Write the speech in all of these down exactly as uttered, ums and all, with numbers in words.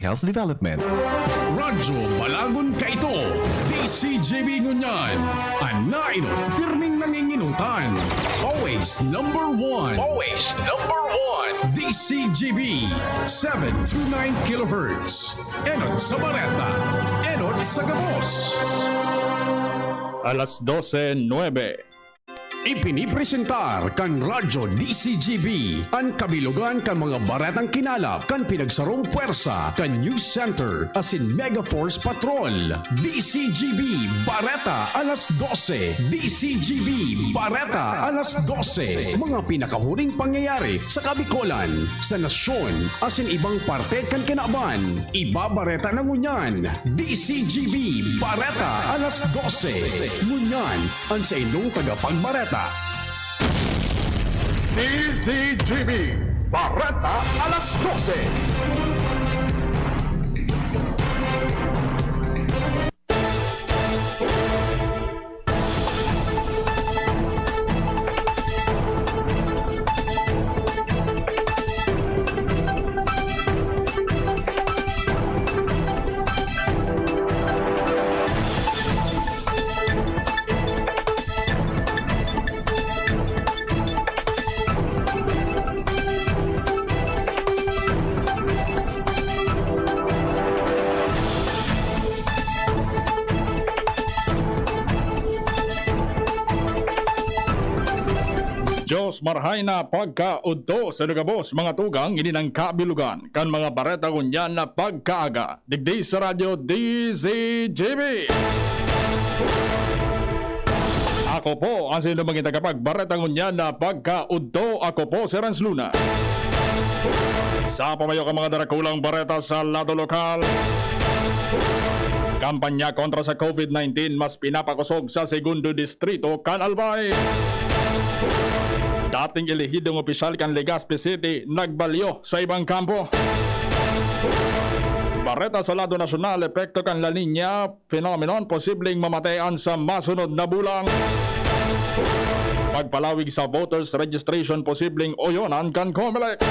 Health Development. Radyo Balagon kaito, D C G B ngunyan, an nainot pirming nanginginutan. Always number one. Always number one. D C G B, seven two nine kilohertz. Enot sa bareta, enot sa gabos. Alas dose nuebe. Ipinipresentar kan Radyo D C G B an kabilogan kan mga baretang kinalap kan pinagsarong pwersa kan News Center asin Mega Force Patrol. D C G B Bareta alas dose. D C G B Bareta alas dose. Mga pinakahuring pangyayari sa Kabikolan, sa nasyon, asin ibang parte kan kinaban. Ibabareta na ngunyan. D C G B Bareta alas dose. Ngunyan, an saindong tagapagbareta. D C G B, Bareta alas dose. Diyos marhay na pagkaudto sa gabos, mga tugang, ini nang kabilogan kan mga bareta ngunyan na pagkaaga. Digdi sa Radyo D Z G B. Ako po ang saindo magin tagapagbareta ngunyan na pagkaudto. Ako po si Renz Luna. Sa pamayo kan mga darakulang bareta sa lado lokal, kampanya kontra sa COVID nineteen mas pinapakosog sa Segundo Distrito kan Albay. Dating elehidong opisyal kan Legazpi City nagbalyo sa ibang kampo. Bareta sa lado nasyonal, epekto kan La Niña phenomenon, posibleng mamatean sa masunod na bulan. Pagpalawig sa voters registration, posibleng oyonan kan Comelec.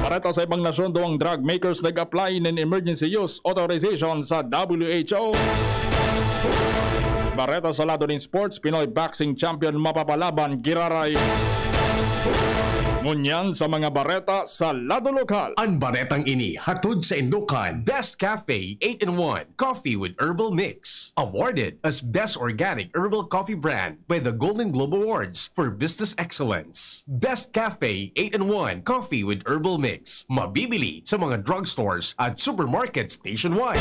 Bareta sa ibang nasyon, duwang drug makers nag-apply nin emergency use authorization sa W H O. Bareta sa lado nin sports, Pinoy boxing champion mapapalaban giraray. Ngunyan sa mga bareta sa lado lokal. An baretang ini hatod saindo kan Best Cafe eight-in-one Coffee with Herbal Mix. Awarded as Best Organic Herbal Coffee Brand by the Golden Globe Awards for Business Excellence. Best Cafe eight-in-one Coffee with Herbal Mix. Mabibili sa mga drugstores at supermarkets nationwide.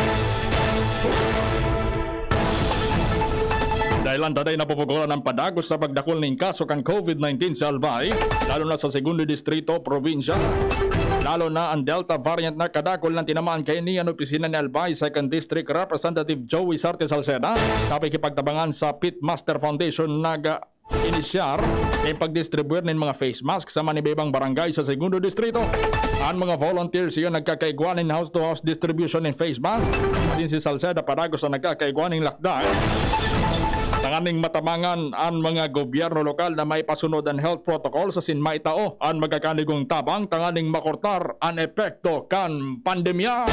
Dahelan ta dai napupugoran an padagos sa pagdakul nin kaso kan COVID nineteen sa Albay, lalo na sa Segundo Distrito, probinsya. Lalo na an Delta variant na kadakul na tinamaan kaini an opisina ni Albay Second District Representative Joey Sarte Salceda. Sa pakikipagtabangan sa Pitmaster Foundation, nag-inisyar nin pagdistribuir nin mga face mask sa manibaybang barangay sa Segundo Distrito. An mga volunteers iyo nagkakaigwa nin house-to-house distribution nin face mask. Asin si Salceda padagos an nagkakaigwa nin lakday tanganing matabangan an mga gobyerno lokal na maipasunod an health protocols asin maitao an magkakanigong tabang tanganing makortar an epekto kan pandemya.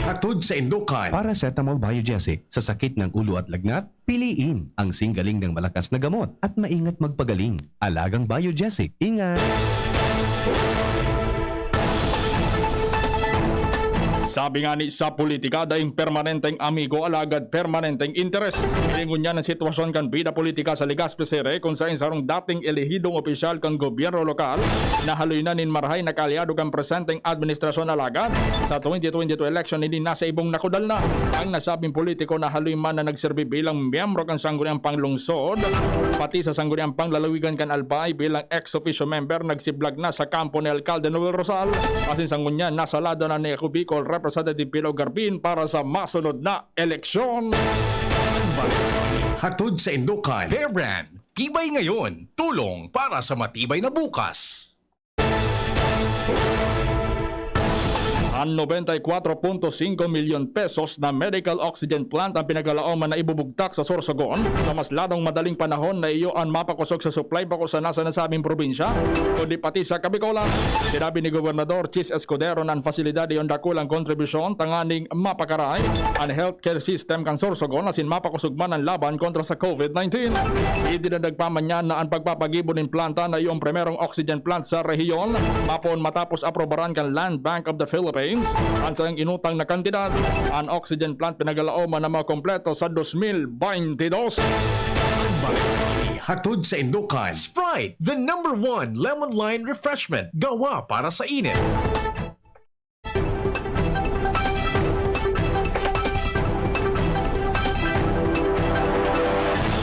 Hatod saindo kan Paracetamol Biogesic. Sa sakit ng ulo at lagnat, piliin ang singgaling ng malakas na gamot at maingat magpagaling. Alagang Biogesic. Ingat! Sabi ngani sa politika, daing permanenteng amigo, alagad permanenteng interes. Ini ngunyan an sitwasyon kan bida politika sa Legazpi City, kun saen sarong dating elehidong opisyal kan gobyerno lokal nahaloy na nin marahay na kaalyado kan presenteng administrasyon, alagad sa twenty twenty-two election, ini nasa ibong nakudal na. Ang nasabing politiko nahaloy man na nagserbi bilang miyembro kan Sangguniang Panglungsod, pati sa Sangguniang Panglalawigan kan Albay bilang ex officio member, nagsiblag na sa kampo ni Alkalde Noel Rosal, asin sa ngunyan nasa lado na ni Ako Bicol Representative Pilaw Garbin para sa masunod na eleksyon. Hatod saindo kan Bear Brand, tibay ngayon, tulong para sa matibay na bukas. Nobenta y kwatro punto singko milyon pesos na medical oxygen plant ang pinaglalooman na ibubugtak sa Sorsogon sa mas lalong madaling panahon na iyo an mapakosog sa supply bako sana sa nasabing probinsya, kundi pati sa Kabikolan. Sinabi ni Gobernador Chiz Escudero na an pasilidad iyon dakulang kontribusyon tanganing mapakaray an healthcare system kan Sorsogon asin mapakosog man an laban kontra sa COVID nineteen. Idinagdag pa man niya na an pagpapagibo nin planta na iyong primerong oxygen plant sa rehiyon, mapoon matapos aprobaran kan Land Bank of the Philippines an saiyang inutang na kantidad. An oxygen plant pinagalaoman na makompleto sa dos mil baynte dos. Ang mga ini hatod sa Indokan. Sprite, the number one lemon lime refreshment. Gawa para sa init.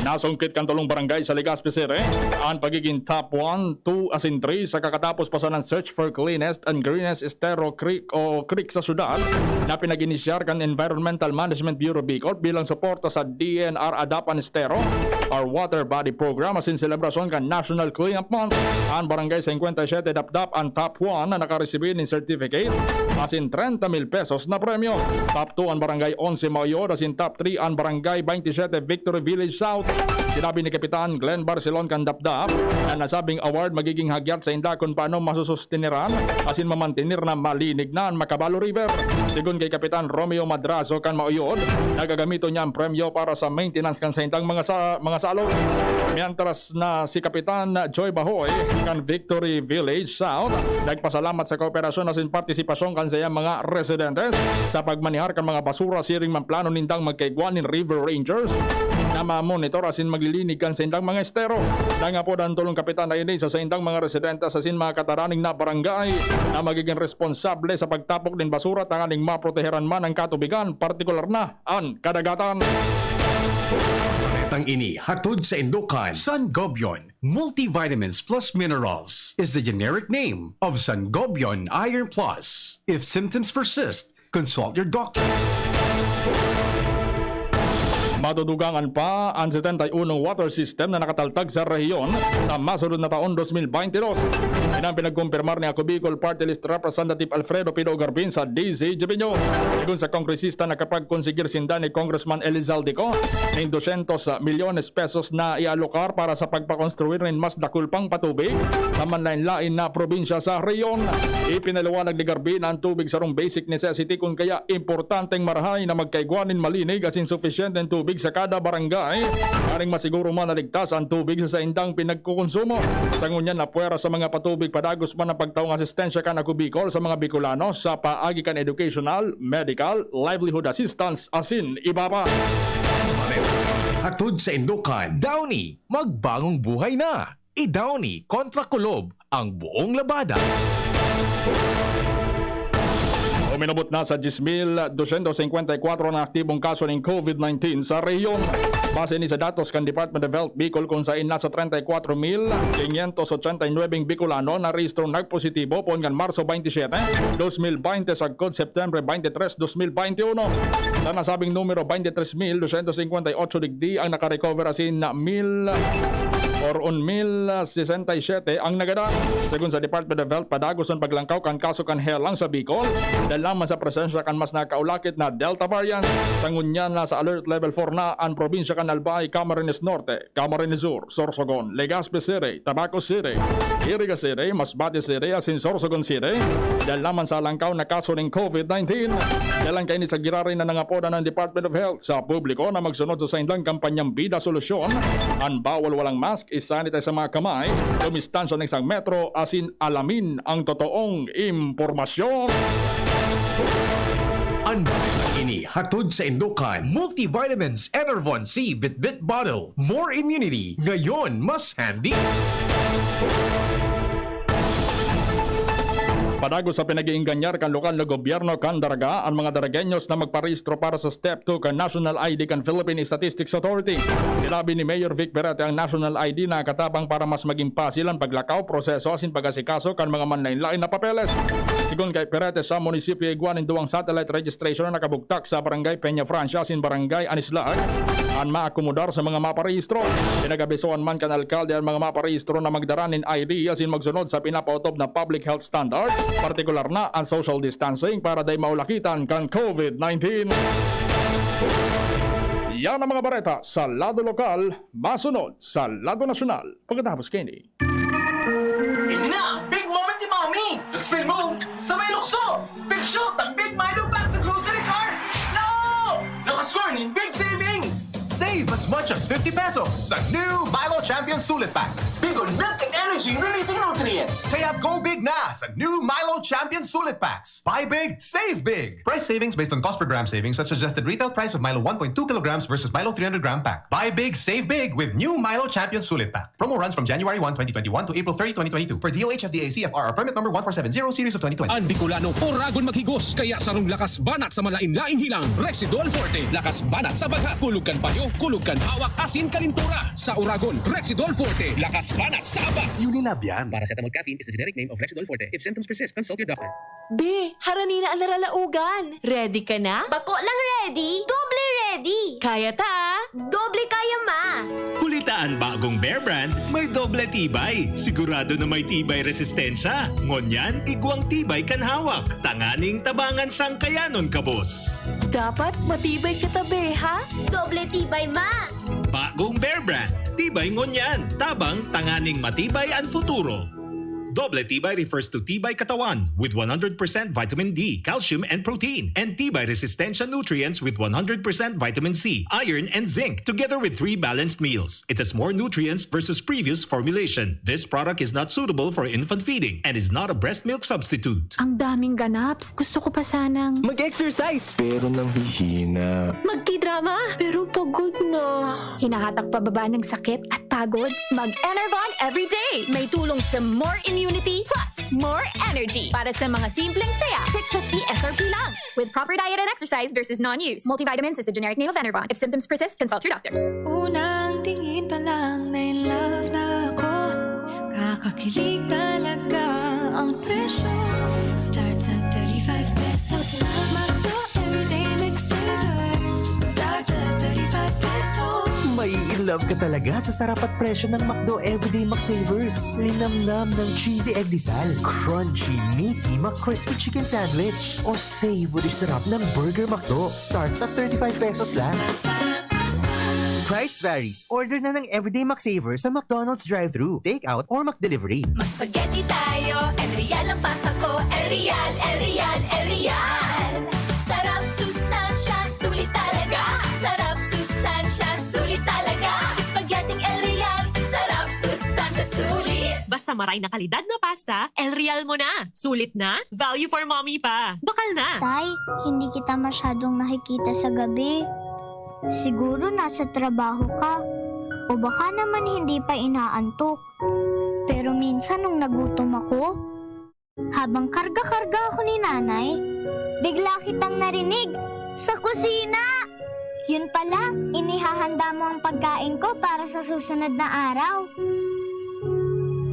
Nasungkit kan tolong barangay sa Legazpi City an pagiging top one, two asin three sa kakatapos pa sanang search for cleanest and greenest estero creek o creek sa syudad na pinag-inisyar kan Environmental Management Bureau Bicol bilang suporta sa D N R Adapt an Estero or Water Body Program asin selebrasyon kan National Cleanup Month. An Barangay singkwenta y siyete Dapdap an top one na nakaresibi nin certificate asin trenta mil pesos na premyo. Top two an Barangay onse Mauyod asin top three an Barangay baynte siyete Victory Village South. Sinabi ni Kapitan Glenn Barcelon kan Dapdap na nasabing award magiging hagyat sa inda kun paano masusustiniran asin mamantener na malinig na an Macabalo River. Segun kay Kapitan Romeo Madrazo kan Mauyod, nagagamiton niya an premyo para sa maintenance kan saindang mga sa-, mga salog. Mientras na si Kapitan Joy Bahoy kan Victory Village South nagpasalamat sa kooperasyon asin partisipasyon kan saiyang mga residentes sa pagmanihar kan mga basura siring man plano nindang magkaigwa nin River Rangers na mamonitor asin maglilinig kan saindang mga estero. Nangapod an tolong kapitan na ini sa saindang mga residentes asin mga kataraning na barangay na magiging responsable sa pagtapok nin basura tanganing maproteheran man ang katubigan, partikular na an kadagatan. Ang ini hatod sa Indokan. Sangobion Multivitamins Plus Minerals is the generic name of Sangobion Iron Plus. If symptoms persist, consult your doctor. Madudugangan pa an setenta y unong water system na nakataltag sa rehiyon sa masunod na taon, dos mil baynte dos. Yan ang pinagkumpirmar ni Ako Bicol Party List Representative Alfredo Pido Garbin sa D Z G B News. Segun sa kongresista, nakapagkonsigir sinda ni Congressman Elizalde Co nin dosyentos milyones pesos na ialokar para sa pagpakonstruir nin mas dakul pang patubig sa manlaen-laen na probinsya sa rehiyon. Ipinaliwanag ni Garbin na an tubig sarong basic necessity, kun kaya importanteng marahay na magkaigwa nin malinig asin sufisyenteng tubig sa kada barangay, tanganing masiguro man na ligtas an tubig sa saindang pinagkokonsumo. Sa ngunyan na pwera sa mga patubig, padagos man ang pagtaong asistensya kan Ako Bicol sa mga Bicolano sa paagi kan educational, medical, livelihood assistance, asin iba pa. Hatod sa Indokan, Downy, magbagong buhay na! I-Downy kontra Kulob ang buong labada. Uminabot na sa diyes mil dosyentos singkwenta y kwatro na aktibong kaso nin COVID nineteen sa rehiyon. Base ni sa datos kan Department of Health Bicol, kun sain nasa treinta y cuatro mil quinientos ochenta y nueve Bicolano na rehistro nagpositibo poon kan Marso veintisiete, dos mil veinte sagkod September veintitrés, dos mil veintiuno. Sa nasabing numero, veintitrés mil dosyentos singkwenta y ocho digdi ang nakarecover asin na mil or un mil sesenta y siyete ang nagadan. Segun sa Department of Health, padagos an paglangkaw kan kaso kan helang sa Bicol, dahil lamang sa presensya kan mas nakaulakit na Delta variant. Sa ngunyan, nasa alert level four na an probinsya kan Albay, Camarines Norte, Camarines Sur, Sorsogon, Legazpi City, Tabaco City, Iriga City, Masbate City, asin Sorsogon City, dahil lamang sa langkaw na kaso nin COVID nineteen. Dalang kaini sa giraray na nangapodan ang Department of Health sa publiko na magsunod sa saindang kampanyang Bida Solusyon, an bawal walang mask, i-sanitize ang mga kamay, dumistansya ng isang metro, asin alamin ang totoong impormasyon. Ang mga ini hatod sa Indokan, Multivitamins Enervon C Bitbit Bottle. More immunity, ngayon mas handy. Padagos sa pinag-iingganyar kan lokal na gobyerno kan Daraga an mga Daragueños na magparehistro para sa Step two kan National I D kan Philippine Statistics Authority. Sinabi ni Mayor Vic Berete ang National I D na katabang para mas maging pasil an paglakaw, proseso asin pag-asikaso kan mga manlaen-laen na papeles. Segun kay Berete, sa munisipyo igwa nin duwang satellite registration na nakabugtak sa Barangay Peña Francia asin Barangay Anislag. an maakomodar sa mga maparehistro. Pinag-abisohan man kan alkalde an mga maparehistro na magdara nin I D asin magsunod sa pinapaotob na public health standards, partikular na an social distancing para dai maulakitan kan COVID nineteen. Yan ang mga bareta sa lado lokal, masunod sa lado nasyonal. Pagkatapos kaini. Ini na ang big moment ni Mommy! Nag-spin move sa may lukso! Big shoot ang Big Milo Pack sa grocery cart! No! Nakascore nin big savings! Save as much as fifty pesos sa new Milo Champion Sulit Pack. Big on milk and energy releasing nutrients. Kaya go big na sa new Milo Champion Sulit Packs. Buy big, save big. Price savings based on cost per gram savings at suggested retail price of Milo one point two kilograms versus Milo three hundred gram pack. Buy big, save big with new Milo Champion Sulit Pack. Promo runs from January one, twenty twenty-one to April thirty, twenty twenty-two, per D O H F D A C F R or permit number one four seven zero series of twenty twenty. An Bicolano, oragon maghigos, kaya sarong lakas banat sa malain-laing hilang, Rexidol Forte. Lakas banat sa bagha, kulog kan payo, kulog kan hawak, asin kalintura. Sa oragon, Rexidol Forte. Lakas banat sa aba. Unilab yan. Paracetamol caffeine is the generic name of Rexidol Forte. If symptoms persist, consult your doctor. Be, harani na an naralaogan. Ready ka na? Bako lang ready, doble ready. Kaya ta, ah. Doble kaya, ma. Huli ta an bagong Bear Brand, may doble tibay. Sigurado na may tibay resistensya. Ngunyan, igwang tibay kan hawak. Tanganing tabangan siyang kayanon kabos. Dapat matibay ka ta, be, ha? Doble tibay, ma. Bagong Bear Brand, tibay ngunyan, tabang tanganing matibay an futuro. Doble tibay refers to tibay katawan with one hundred percent vitamin D, calcium, and protein, and tibay resistensya nutrients with one hundred percent vitamin C, iron, and zinc, together with three balanced meals. It has more nutrients versus previous formulation. This product is not suitable for infant feeding and is not a breast milk substitute. Ang daming ganaps. Gusto ko pa sanang Mag-exercise! Pero nanghihina. Magkidrama! Pero pagod na. Hinahatak pababa ng sakit at pagod? Mag-Enervon everyday! May tulong sa more immunity plus more energy para sa mga simpleng saya. six fifty S R P lang. With proper diet and exercise versus non-use. Multivitamins is the generic name of Enervon. If symptoms persist, consult your doctor. Unang tingin pa lang na in love na ako. Kakakilig talaga ang presyo. Starts at thirty-five pesos lang. McDo Everyday Mix Savers. Starts at thirty-five pesos. Mai-in love ka talaga sa sarap at presyo ng McDo Everyday McSavers. Linamnam ng cheesy egg disal, crunchy, meaty, McCrispy chicken sandwich, o savory sarap ng Burger McDo. Starts at thirty-five pesos lang. Price varies. Order na ng Everyday McSaver sa McDonald's drive-thru, take-out, or McDelivery. Mag-spaghetti tayo, El Real ang pasta ko. El Real, El Real, El Real. Sarap, sustansya, sulit talaga. Sarap, sustansya, sulit talaga. Spaghetti El Real, sarap, sustansya, sulit. Basta maray na kalidad na pasta, El Real mo na. Sulit na, value for mommy pa. Bakal na. Tay, hindi kita masyadong nakikita sa gabi. Siguro nasa trabaho ka. O baka naman hindi pa inaantok. Pero minsan nung nagutom ako, habang karga-karga ako ni nanay, bigla kitang narinig sa kusina. Yun pala, inihahanda mo ang pagkain ko para sa susunod na araw.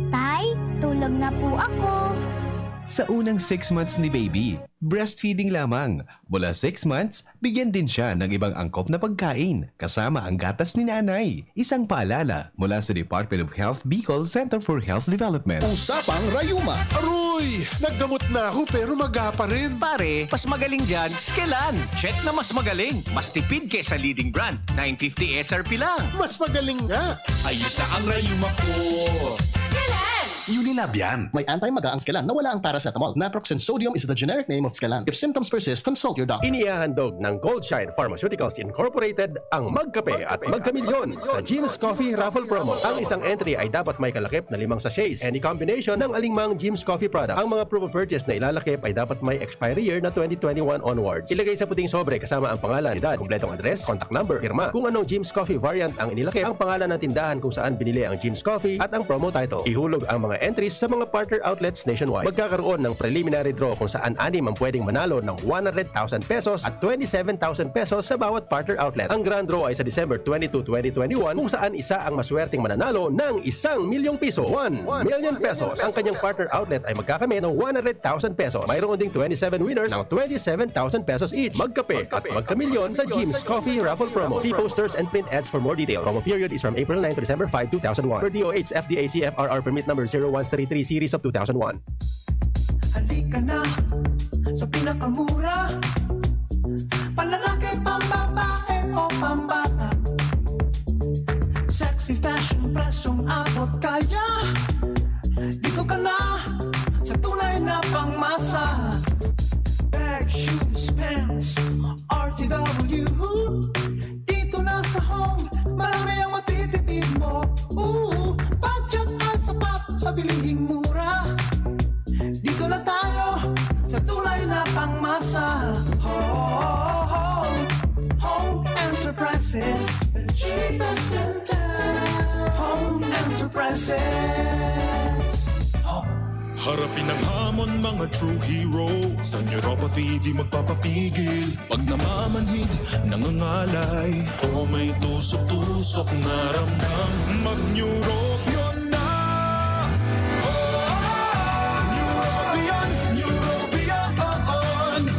Tay, tulog na po ako. Sa unang six months ni baby, breastfeeding lamang. Mula six months, bigyan din siya ng ibang angkop na pagkain, kasama ang gatas ni nanay. Isang paalala mula sa Department of Health Bicol Center for Health Development. Usapang Rayuma. Aroy! Naggamot na ako pero maga pa rin. Pare, mas magaling dyan, Skelan. Check na mas magaling. Mas tipid kesa leading brand. nine fifty S R P lang. Mas magaling nga. Ayos na ang rayuma ko. Skelan! Unilab yan. May anti-maga ang Skelan na wala ang paracetamol. Naproxen sodium is the generic name of Skelan. If symptoms persist, consult your doctor. Inihahandog ng Goldshine Pharmaceuticals Incorporated ang Magkape at Magkamilyon sa Jim's Coffee Raffle Promo. Ang isang entry ay dapat may kalakip na limang sachets. Any combination ng alingmang Jim's Coffee product. Ang mga proof of purchase na ilalakip ay dapat may expiry year na twenty twenty-one onwards. Ilagay sa puting sobre kasama ang pangalan, edad, kompletong address, contact number, pirma. Kung anong Jim's Coffee variant ang inilakip, ang pangalan ng tindahan kung saan binili ang Jim's Coffee at ang promo title. Ihulog ang mga entries sa mga partner outlets nationwide. Magkakaroon ng preliminary draw kung saan anim ang pwedeng manalo ng one hundred thousand pesos at twenty-seven thousand pesos sa bawat partner outlet. Ang grand draw ay sa December twenty-two, twenty twenty-one, kung saan isa ang maswerteng mananalo ng isang milyong piso, one million pesos. Ang kanyang partner outlet ay magkakamit ng one hundred thousand pesos. Mayroon ding twenty-seven winners ng twenty-seven thousand pesos each. Magkape at magkamilyon sa Jim's Coffee Raffle Promo. See posters and print ads for more details. Promo period is from April nine to December five, two thousand one. Per D O H F D A C F R R permit number zero one three three series of two thousand one. Halika na sa pinakamura. Panlalaki, pambabae o pambata. Sexy fashion, presyong abot kaya. Dito ka na sa tunay na pangmasa. Bag, shoes, pants, R T W. Dito na sa Home, marami ang matitipid mo. Ooh, budget ay sapat sa bilihing mura. Dito na tayo sa tunay na pangmasa. Home, Home Enterprises, the cheapest in town. Home Enterprises. Home. Harapin ang hamon, mga true hero. Sa neuropathy di magpapapigil. Pag namamanhid, nangangalay, o may tusok-tusok na ramdam, mag-Neurobion na! Oh, Neurobion, Neurobion, oh, oh.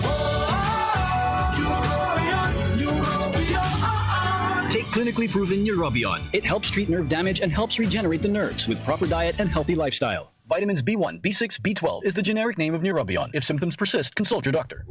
Neurobion, Neurobion, oh, oh. Take clinically proven Neurobion. It helps treat nerve damage and helps regenerate the nerves with proper diet and healthy lifestyle. Vitamins B one, B six, B twelve is the generic name of Neurobion. If symptoms persist, consult your doctor.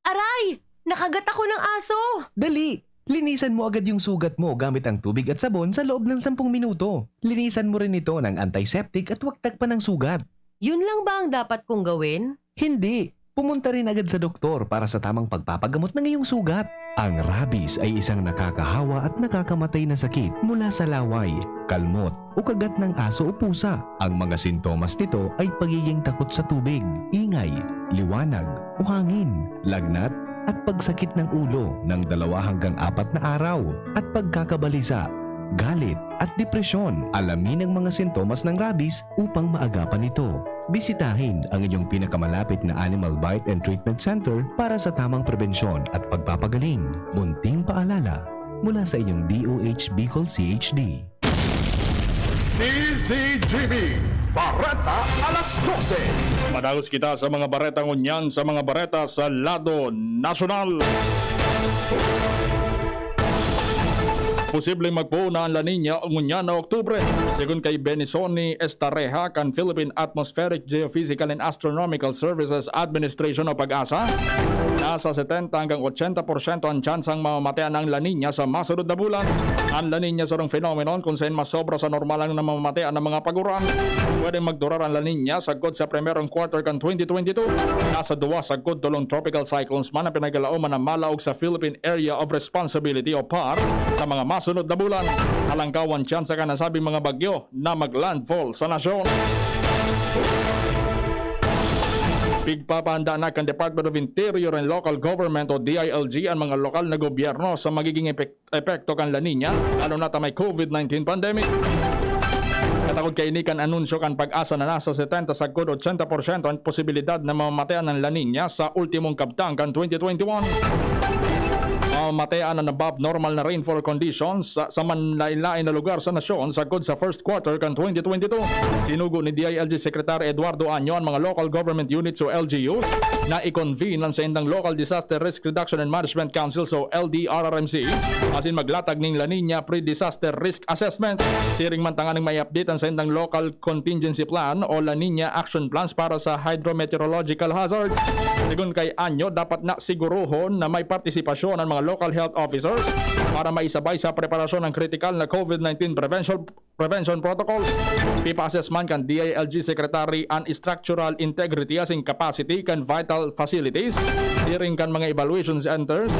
Aray! Nakagat ako ng aso! Dali! Linisan mo agad yung sugat mo gamit ang tubig at sabon sa loob ng sampung minuto. Linisan mo rin ito ng antiseptic at huwag tagpan ng sugat. Yun lang ba ang dapat kong gawin? Hindi! Pumunta rin agad sa doktor para sa tamang pagpapagamot ng iyong sugat. Ang rabies ay isang nakakahawa at nakakamatay na sakit mula sa laway, kalmot, o kagat ng aso o pusa. Ang mga sintomas nito ay pagiging takot sa tubig, ingay, liwanag, o hangin, lagnat, at pagsakit ng ulo ng dalawa hanggang apat na araw, at pagkakabalisa, galit, at depresyon. Alamin ang mga sintomas ng rabies upang maagapan ito. Bisitahin ang inyong pinakamalapit na Animal Bite and Treatment Center para sa tamang prebensyon at pagpapagaling. Munting paalala mula sa inyong D O H Bicol C H D. D Z G B, Bareta alas dose. Madagos kita sa mga bareta ngunyan sa mga bareta sa lado nasyonal. Posibleng magpoon na ang La Niña ngunyan na Oktubre. Segun kay Benison ni Estareja kan Philippine Atmospheric, Geophysical and Astronomical Services Administration o PAGASA, nasa setenta hanggang ochenta porsyento ang tsansang mamamatean ang La Niña sa masunod na bulan. Ang La Niña sarong phenomenon kung saan mas sobra sa normal ang namamatean ng mga paguran. Pwedeng magdurar ang La Niña sagkod sa primerong quarter kan twenty twenty-two. Nasa duwa sagkod tolong tropical cyclones man ang pinagalaoman na malaog sa Philippine Area of Responsibility o PAR sa mga masunod na bulan. Halangkaw ang tsansa kan nasabing mga bagyo na mag-landfall sa nasyon. Pigpapahanda na kan Department of Interior and Local Government o D I L G ang mga lokal na gobyerno sa magiging epek- epekto kan La Niña, lalo na ta may COVID nineteen pandemic. Katakod kaini kan anunsyo kan PAGASA na nasa setenta sagkod ochenta porsyento ang posibilidad na mamamatean ang La Niña sa ultimong kabtang kan twenty twenty-one. Mamamatean ang above normal na rainfall conditions sa, sa manlain-lain na lugar sa nasyon sagkod sa first quarter kan twenty twenty-two. Sinugo ni D I L G Secretary Eduardo Año ang mga local government units o L G Us na i-convene ang saindang Local Disaster Risk Reduction and Management Council o L D R R M C asin maglatag ning La Niña Pre-Disaster Risk Assessment. Siring man tanganing mai-update ang saindang Local Contingency Plan o La Niña Action Plans para sa hydrometeorological hazards. Segun kay Año, dapat na siguruhon na may partisipasyon ang mga local health officers para maisabay sa preparasyon ng kritikal na COVID nineteen prevention prevention protocols. Ipa-assess man kan D I L G Secretary an structural integrity asin capacity kan vital facilities, siring kan mga evaluation centers,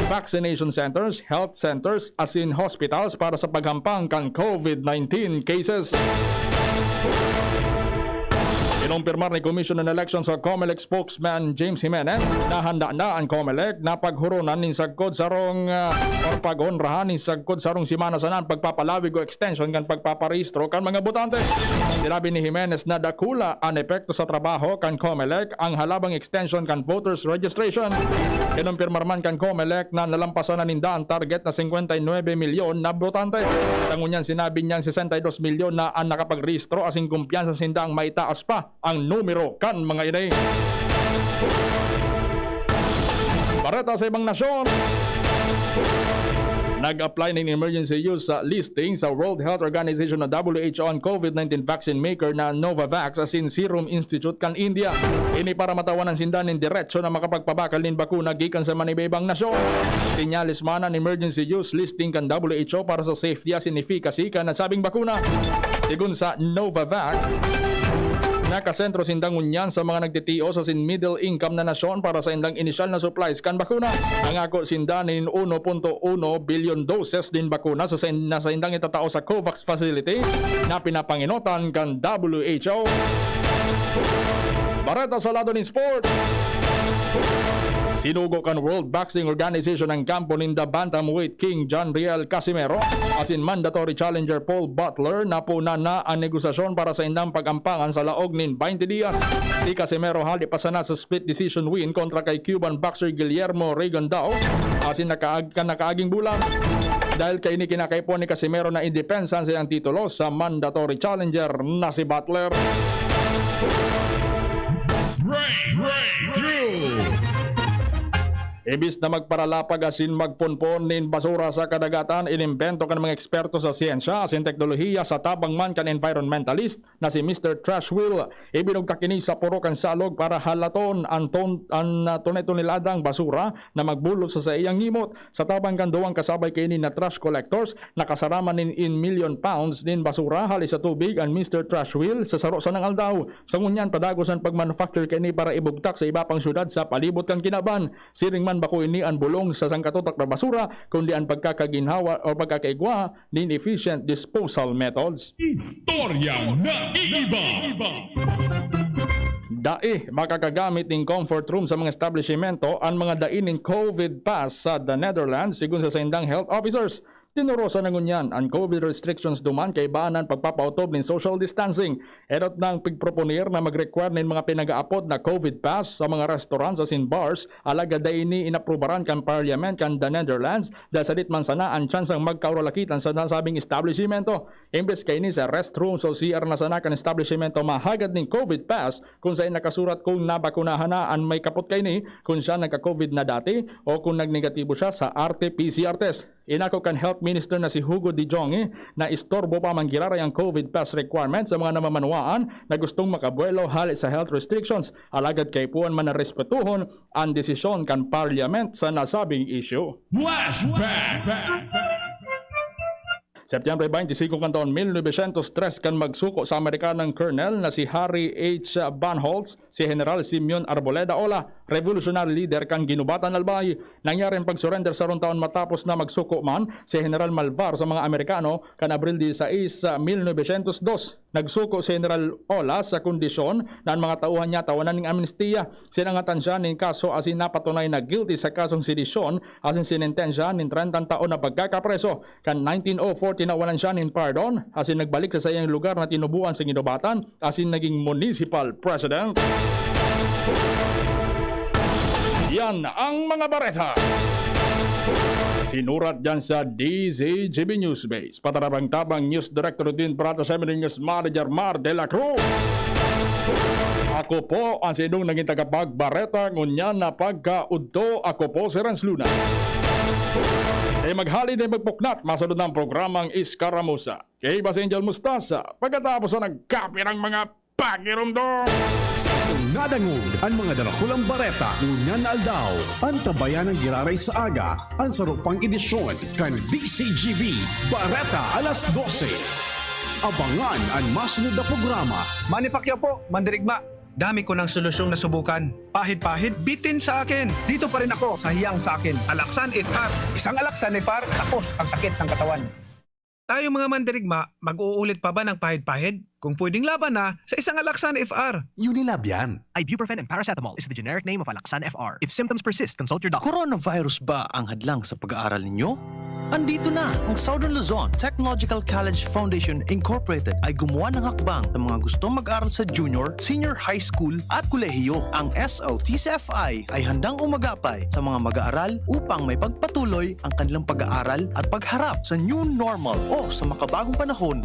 vaccination centers, health centers, asin hospitals para sa paghampang kan COVID nineteen cases. Kinumpirmar ni Commission on Elections o COMELEC spokesman James Jimenez na handa na an COMELEC na paghuronan nin sagkod sarong, ah, or pag-onrahan nin sagkod sarong semana sana an pagpapalawig o extension kan pagpaparehistro kan mga botante. Sinabi ni Jimenez na dakula an epekto sa trabaho kan COMELEC ang halabang extension kan voters registration. Kinumpirmar man kan COMELEC na nalampasan na ninda an target na singkwenta y nuebe milyon na botante. Sa ngunyan, sinabi niyang sesenta y dos milyon na an nakapagrehistro asin kumpiyansa sindang maitaas pa ang numero kan mga ini. Bareta sa ibang nasyon. Nag-apply nin emergency use sa listing sa World Health Organization o W H O an COVID nineteen vaccine maker na Novavax asin Serum Institute kan India. Ini para matawanan sinda nin diretso na makapagpabakal nin bakuna gikan sa manibaybang nasyon. Sinyalis man an emergency use listing kan W H O para sa safety asin efficacy kan nasabing bakuna. Sigon sa Novavax, nakasentro sinda ngunyan sa mga nagtitios asin middle income na nasyon para sa indang inisyal na supplies kan bakuna. Nangako sinda nin uno punto uno bilyon doses nin bakuna sa sain-, na saindang itatao sa COVAX facility na pinapangenotan kan W H O. Bareta sa lado nin sport. Sinugo kan World Boxing Organization an kampo ninda bantamweight king John Riel Casimero asin mandatory challenger Paul Butler na puna na an negosasyon para sa indang pag-ampangan sa laog nin baynte diyas. Si Casimero hali pa sana sa split decision win kontra kay Cuban boxer Guillermo Rigondeaux asin nakaag-, kan nakaaging bulan. Dahil kaini, kinakaipuhan ni Casimero na idepensa an saiyang titulo sa mandatory challenger na si Butler. Breakthrough! Ibis na magparalapag asin magponpon nin basura sa kadagatan, inimbento kan mga eksperto sa siyensya asin teknolohiya sa tabang man kan environmentalist na si Mister Trash Wheel. Ibinugtak ini sa poro kan salog para halaton an ton-, an, ah, tone-toneladang basura na magbulot sa saiyang ngimot. Sa tabang kan duwang kasabay kaini na trash collectors, nakasarama nin in million pounds nin basura hali sa tubig an Mister Trash Wheel sa saro sanang aldaw. Sa ngunyan, padagos an pagmanufacture kaini para ibugtak sa iba pang syudad sa palibot kan kinaban. Siring man, bako ini an bolong sa sangkatutak na basura, kundi an pagkakaginhawa o pagkakaigwa nin efficient disposal methods. Istoryang naiiba. Dai makakagamit nin comfort room sa mga establishmento an mga dai nin COVID pass sa The Netherlands, sigon sa saindang health officers. Tinorosan na ngunyan an COVID restrictions duman kaiba an pagpapaotob nin social distancing. Enot nang pigproponer na mag-require nin mga pinag-aapod na COVID pass sa mga restaurants asin bars, alagad dai ini inaprubaran kan Parliament kan The Netherlands, dahil sadit man sana an tsansang magkauralakitan sa nasabing establishmento. Imbes kaini, sa restrooms o C R na sana kan establishmento mahagad nin COVID pass kung saen nakasurat kung nabakunahan na an may kapot kaini, kung siya nagka-COVID na dati o kung nagnegatibo siya sa R T P C R test. Inako kan Health Minister na si Hugo de Jonge na istorbo pa man giraray ang COVID pass requirement sa mga namamanwaan na gustong makabuwelo hale sa health restrictions, alagad kaipuhan man na respetuhon an desisyon kan Parliament sa nasabing issue. Flashback! Setyembre twenty-five kan taon mil novecientos tres kan magsuko sa Amerikanong Colonel na si Harry H. Van Holst, si General Simeon Arboleda Ola, revolutionary leader kan Ginubatan Albay. Nangyari an pag-surrender sarong taon matapos na magsuko man si General Malvar sa mga Amerikano kan Abril dieciséis, mil novecientos dos. Nagsuko si General Ola sa kondisyon na an mga tauhan niya tawanan nin amnestiya. Sinangatan siya nin kaso asin napatunay na guilty sa kasong sedisyon asin sinentensya nin trentang taon na pagkakapreso. Kan nineteen oh four, tinawanan siya nin pardon asin nagbalik sa saiyang lugar na tinubuan sa Ginubatan asin naging municipal president. Yan ang mga bareta. Sinurat dyan sa D Z G B Newsbase. Patarabang-tabang News Director din, Brata Seminary News Manager Mar de la Cruz. Ako po ang sinong naging tagapagbareta ngunyan na pagkaudto. Ako po si Renz Luna. E maghali na magpuknat, masunod na ang programang Iskaramusa. Kay Basing Angel Mustasa, pagkatapos na nagkapirang mga pakirumdom. Sa atong nadangog an mga darakulang bareta ngunyan na aldaw, antabayan ang giraray sa aga an saro pang edisyon kan D C G B Bareta alas dose. Abangan an masunod na programa. Manny Pacquiao po, mandirigma. Dami ko ng solusyong nasubukan. Pahid-pahid, bitin sa akin. Dito pa rin ako sa hiyang sa akin. Alaksan F R. Isang Alaksan F R, tapos ang sakit ng katawan. Tayong mga mandirigma, mag-uulit pa ba ng pahid-pahid? Kung pwedeng laban na, sa isang Alaxan F R. Unilab yan. Ibuprofen and paracetamol is the generic name of Alaxan F R. If symptoms persist, consult your doctor. Coronavirus ba ang hadlang sa pag-aaral ninyo? Andito na ang Southern Luzon Technological College Foundation Incorporated ay gumawa ng hakbang sa mga gustong mag-aral sa junior, senior high school at kolehiyo. Ang S L T C F I ay handang umagapay sa mga mag-aaral upang may pagpatuloy ang kanilang pag-aaral at pagharap sa new normal o sa makabagong panahon